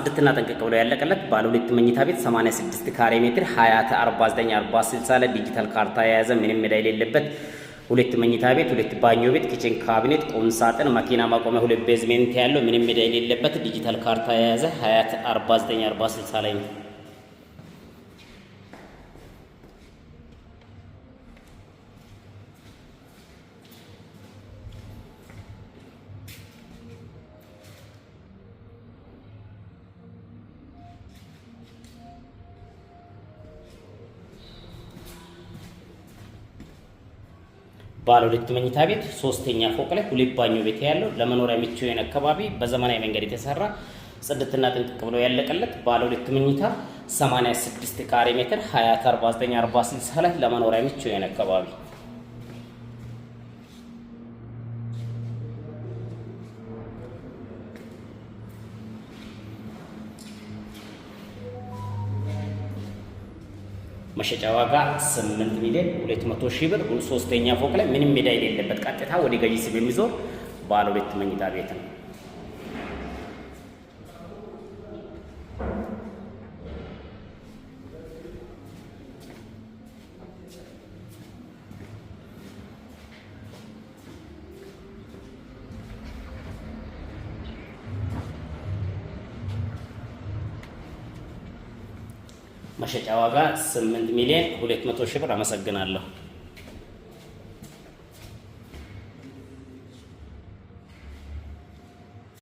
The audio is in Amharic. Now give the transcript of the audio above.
ጽድትና ጥንቅቅ ብሎ ያለቀለት ባለ ሁለት መኝታ ቤት 86 ካሬ ሜትር ሀያት 49 40 60 ላይ ዲጂታል ካርታ የያዘ ምንም ዕዳ የሌለበት ሁለት መኝታ ቤት፣ ሁለት ባኞ ቤት፣ kitchen cabinet፣ ቁም ሳጥን፣ መኪና ማቆሚያ፣ ሁለት basement ያለው ምንም ዕዳ የሌለበት ዲጂታል ካርታ የያዘ ሀያት 49 40 60 ላይ ነው። ባለ ሁለት መኝታ ቤት ሶስተኛ ፎቅ ላይ ሁለት ባኞ ቤት ያለው ለመኖሪያ ምቹ የሆነ አካባቢ በዘመናዊ መንገድ የተሰራ ጽድትና ጥንቅቅ ብሎ ያለቀለት ባለ ሁለት መኝታ 86 ካሬ ሜትር ሀያት 49 40 60 ላይ ለመኖሪያ ምቹ የሆነ አካባቢ። መሸጫ ዋጋ 8 ሚሊዮን 200 ሺህ ብር። ሶስተኛ ፎቅ ላይ ምንም ዕዳ የሌለበት ቀጥታ ወደ ገዢ ስም የሚዞር ባለ ሁለት መኝታ ቤት ነው። መሸጫ ዋጋ 8 ሚሊዮን 200 ሺህ ብር። አመሰግናለሁ።